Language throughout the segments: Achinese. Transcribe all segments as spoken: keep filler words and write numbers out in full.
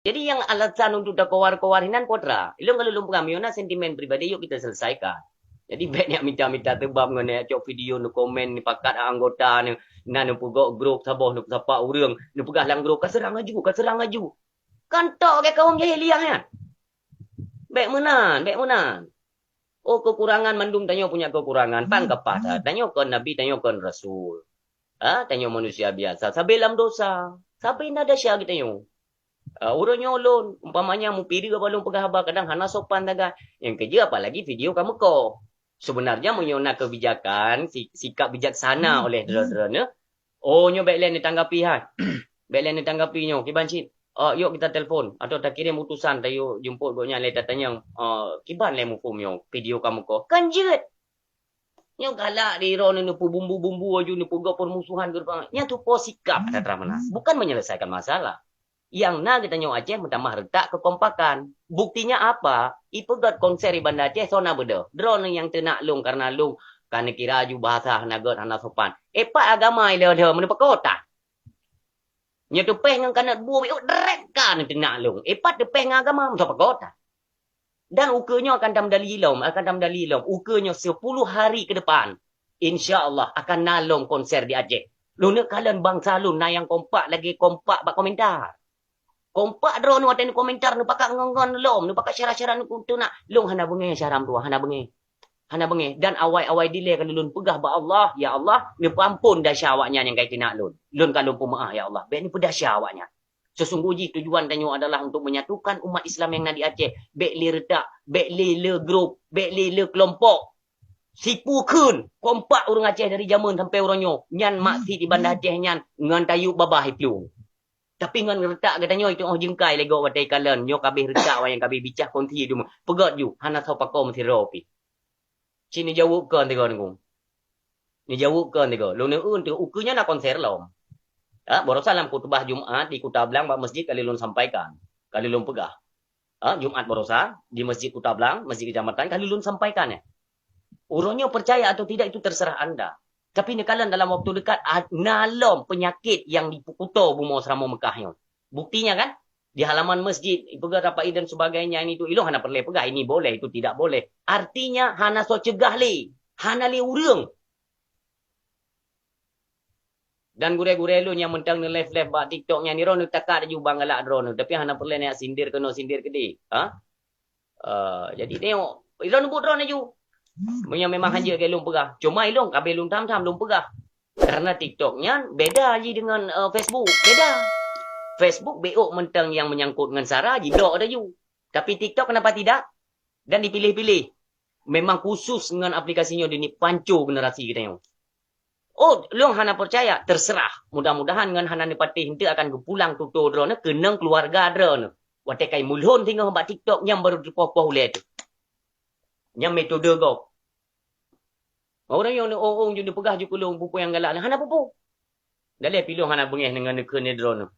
Jadi nyang alasan untuk takowar-kowar hinan putra. Ilong kalau lôn peugah meunyoe na sentimen pribadi yuk kita selesaikan. Jadi bèk nyak mita-mita teubab ngon nyak cok video neukomen neupakat anggota neu, na neupeugok grup saboh neupeusapa ureueng, neupeugah lam grup ka seurang laju, ka seurang laju. Kan tok ke kaum jahiliah nyan. Bèk meunan, bèk meunan. Oh kekurangan mandum tanyoe punya kekurangan, pan ka paih that. Tanyoe kon nabi, tanyoe kon rasul. Ha, tanyoe manusia biasa, sabe lam dosa. Sabe na desya geutanyoe. Ah, uroe nyoe lôn, umpamanya mupiri apa lôn peugah haba kadang hana sopan sagai. Nyang keujeuet apalagi video ka meuko. Sebenarnya meunyoe na kebijakan, si-, sikap bijaksana oleh droeneuh, oh nyoe bèk lé neutanggapi hai. Bèk lé neutanggapi nyoe, kiban cit. Oh, yok kita telepon atau takirim utusan tayue jemput gobnyan lé tatanyong, oh, kiban lé muphom nyoe video ka meuko. Kan jeuet. Nyoe galak di droeneuh neupeubumbu-bumbu aju neupeugok permusuhan geurupa. Nyan tupo sikap atra meunan. Bukan menyelesaikan masalah. Nyang na geutanyoe Aceh meutamah reutak keukompakan. Buktinya apa? Ipeugöt konser di Banda Aceh soe na beudôh. Droeneuh nyang teunak lôn karena lôn ka neukira aju bahasa hana göt, hana sopan. Eh, pat agama ilée-lée meuneupeukota. Nyoe teupeh ngon kanot bu biuk drek ka neuteunak lôn. Eh, pat teupeh ngon agama meusoe peukota. Dan ukeue nyoe akan tamdali lom, akan tamdali lom. Ukeue nyoe sepuluh hari ke depan, insya Allah akan na lom konser di Aceh. Lôn neuk kalon bansa lôn na nyang kompak lagèe kompak bak komentar. Kompak droeneuh watèe neukomentar, neupakat ngon-ngon lom, neupakat syara-syara neukuteunak. Lôn hana beungèh syara meutuah, hana beungèh. Hana beungèh. Dan awai-awai dilèe ka lôn peugah bak Allah, "Ya Allah, neupeuampon desya awaknyan nyang ka iteunak lôn. Lôn ka lôn peumeu'ah, ya Allah. Bèk neupeudesya awaknyan." Sesungguh jih tujuan tanyoe adalah untuk menyatukan umat Islam nyang na di Aceh. Bèk lé reutak, bèk lé le grup, bèk lé le keulompok. Sipu kheun, kompak ureueng Aceh dari jameun sampai uroe nyoe. Nyan maksi di Banda Aceh nyan ngon tayue babah iplueng. Tapi ngon reutak geutanyoe itu oh jeungkai lé gob watèe ikalon. Nyoe ka abéh reutak wayang ka abéh bicah konti deungon. Peugöt ju, hana soe pakoe meusidroe pih. Ci neujaweueb kon tiga nunggu. Neujaweueb kon tiga. Lôn neu'eun teuh ukeue nyan na konser lom. Ha, barosa lam khutbah Jumat di Kuta Blang bak masjid ka lheueh lôn sampaikan. Ka lheueh lôn peugah. Ha, Jumat barosa di Masjid Kuta Blang, Masjid Kecamatan ka lheueh lôn sampaikan nyan. Uroe nyoe percaya atau tidak itu terserah anda. Tapi neukalon dalam waktu dekat a-, na lom peunyakét nyang dipeukuto bumoe seuramoe Meukah nyoe. Buktinya kan? Di halaman masjid, ipeugah rapai dan sebagainya ini tu, ilong hana peureulèe peugah ini boleh, itu tidak boleh. Artinya hana soe ceugah lé, hana lé ureueng. Dan gurèe-gurèe lôn nyang mantong neu-live-live bak TikTok nyan, droeneuh takat aju bang galak droeneuh, tapi hana peureulèe neujak sindir keunoe sindir keudéh. Ha? Eh, jadi tengok, droeneuh buet droeneuh aju. Meunyoe memang hanjeuet lagèe lôn peugah. Cuma ilong ka abéh lôn tham-tham lôn peugah. Karena TikTok nyan beda ji dengan, eh, Facebook. Beda. Facebook B O mantong nyang menyangkut ngon sara jidok aju. Tapi TikTok kenapa tidak? Dan dipilih-pilih. Memang khusus ngon aplikasi nyoe dini panco generasi geutanyoe. Oh, lôn hana peucaya, terserah. Mudah-mudahan ngon hana neupatéh eunteuk akan geupulang tutoe droeneuh keunong keuluwarga droeneuh. Watèe kai mulhon singoh bak TikTok nyang barô teupoh-poh ulèe teuh. Nyang metode gob. Ureueng nyang neuong-ong ju neupeugah ju keu lôn peue-peue nyang galak, hana peue-peue. Daleh pih lôn hana beungèh deungon neukheun droeneuh.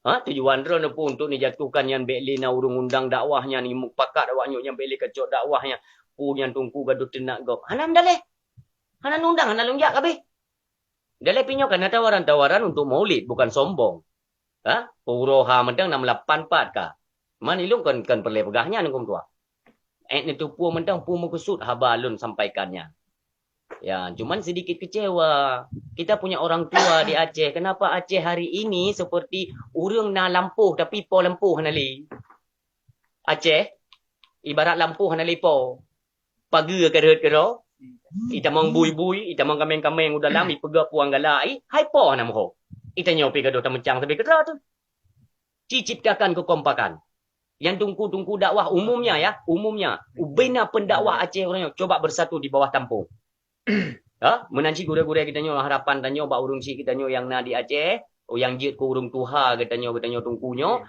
Ha, tujuan droeneuh peue untuk neujatuhkan nyan bèk lé na ureueng undang dakwah nyan, mupakat awak nyoe nyan bèk lé kacok dakwah nyan. Peue nyan teungku gadoh teunak gob. Hana meudaleh. Hana neundang, hana lôn jak kabéh. Daleh pih nyoe kan na tawaran-tawaran untuk maulid, bukan sombong. Ha? Uroe ha mantong nam lapan pat ka. Man ilong kon, kon peureulèe peugah nyan huköm tuha. Èk neuteupeue mantong peue meukeusut haba lôn sampaikan nyan. Ya, cuman sedikit kecewa. Kita punya orang tua di Aceh. Kenapa Aceh hari ini seperti ureueng na lampôh tapi po lampôh hana lé? Aceh ibarat lampôh hana lé po. Pageue ka rhot keudroe, itamong bui-bui, itamong kaméng-kaméng u dalam, ipeugah puang galak, hai po hana meuho. Itanyoe pih gadoh tameucang sabe keudroe teuh. Ciciptakan kekompakan. Nyang teungku-teungku dakwah umumnya ya, umumnya. Ubena pendakwah Aceh uroe nyoe coba bersatu di bawah tampung. Ha, meunan cit gurèe-gurèe geutanyoe, harapan tanyoe bak ureueng chik geutanyoe nyang na di Aceh, oh, nyang jeuet keu ureueng tuha geutanyoe, geutanyoe teungku nyoe,